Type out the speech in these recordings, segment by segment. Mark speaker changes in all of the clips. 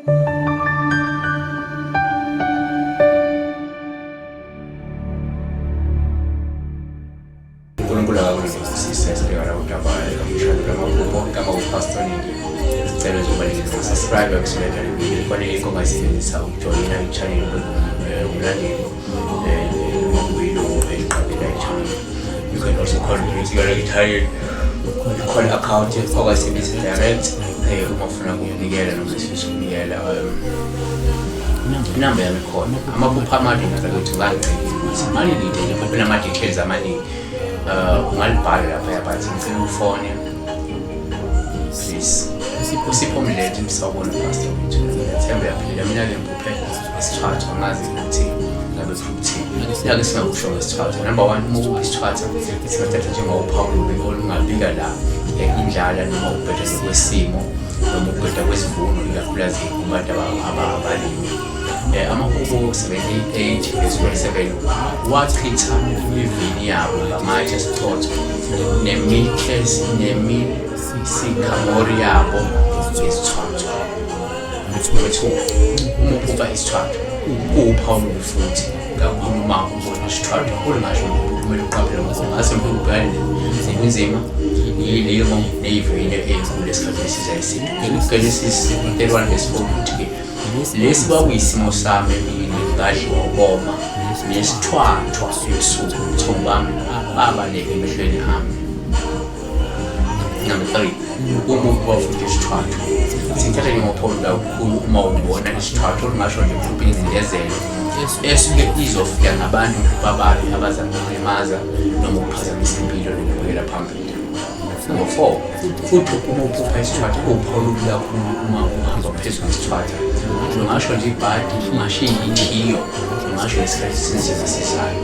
Speaker 1: uNkulunkulu akakunibusise sibhekana udaba lomshado lwamaphupho. Igama uPastor Nindi. Sicela nje ubalulekile ukusubscribe kusuletha le video, khona i-link ongayisebenzisa ukujoyina i-channel, umlandeli noma kuyilungu eliqaphela i-channel. You can also contribute yona i-channel, khona account ongayisebenzisa direct uma ufuna ukunikela noma isifisa ukunikela. Inamba yami khona. Amaphupho amade ngazakuthi ungangiceli ukuthi malilide nje, kunama-details amaningi, ungalibhala lapha, but ngicela ufone please. Usipho Mlethe, sawubona pastor wethu, ngiyathemba uyaphila. Mina-ke ngiphuphe isithwathwa, ngazi ukuthi ngabe kusho ukuthini. Yake singakusho ngesithwathwa. Number one, uma ubuka isithwathwa singathatha njengophawu olubi olungabika la indlala noma ukubhedeza kwesimo noma ukubheda kwesivuno, ikakhulukazi kubantu abalimi. Amahubo 78 verse 47, wachitha imivini yabo ngamatshe esichotho nemisikhamori yabo ngesithwathwa. Number two, uma uphupha isithwathwa kuwuphawu olubi futhi kakhulu. Uma ubona isithwathwa olungasho kumele uqaphele ngoba ungase mhlawumbe ubhekane nobunzima, yilimo neyivini ey'nkulu esikhathini esizayo isintu. Genesis 31 verse 4 ukuthi-ke lesi kwakuyisimo sami emini, ngadliwa ukoma nesithwathwa ebusuku, ubuthongo bami babaleka emehlweni ami. Number three, uma ubuka futhi isithwathwa sithatha njengophawu kakhulu. Uma ubona isithwathwa olungasho nje mhlawumbe ingcindezelo esuke izofika ngabantu bababi abazama ukulimaza noma ukuphazamisa impilo nokubukela phambili. Number four, futhi uma uphupha isithwathwa kuwuphawu olubi kakhulu. Uma uhamba phezu kwesithwathwa lungasho nje ibhadi, lungasho iy'thiyo, lungasho isikhathi esinzima sizayo.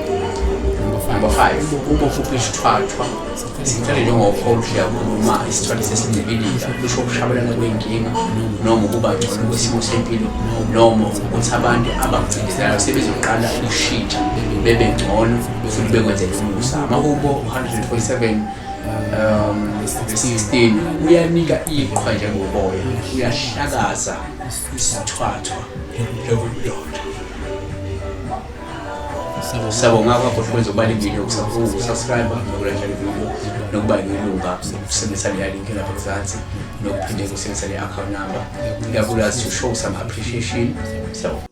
Speaker 1: Number five, uma uphupha isithwathwa sithathe njengophawu oluhle kakhulu. Uma isithwathwa sesincibilika kusho ukushabalala kwey'nkinga noma ukuba ngcono kwesimo sempilo noma ukuthi abantu abakucindezelayo sebezoqala ukushintsha bebe ngcono futhi bekwenzele umusa. Amahubo 147 16, uyanika iqhwa njengoboya, uyahlakaza isithwathwa njengobudoda. Siyabonga kwakho kwenza kubalulekile ukusubscribe nokulandela ividiyo nokuba yilunga, ukusebenzisa leya link lapha ngezansi nokuphinde kusebenzisa le account number, ikakhulukazi to show some appreciation. Siyabonga.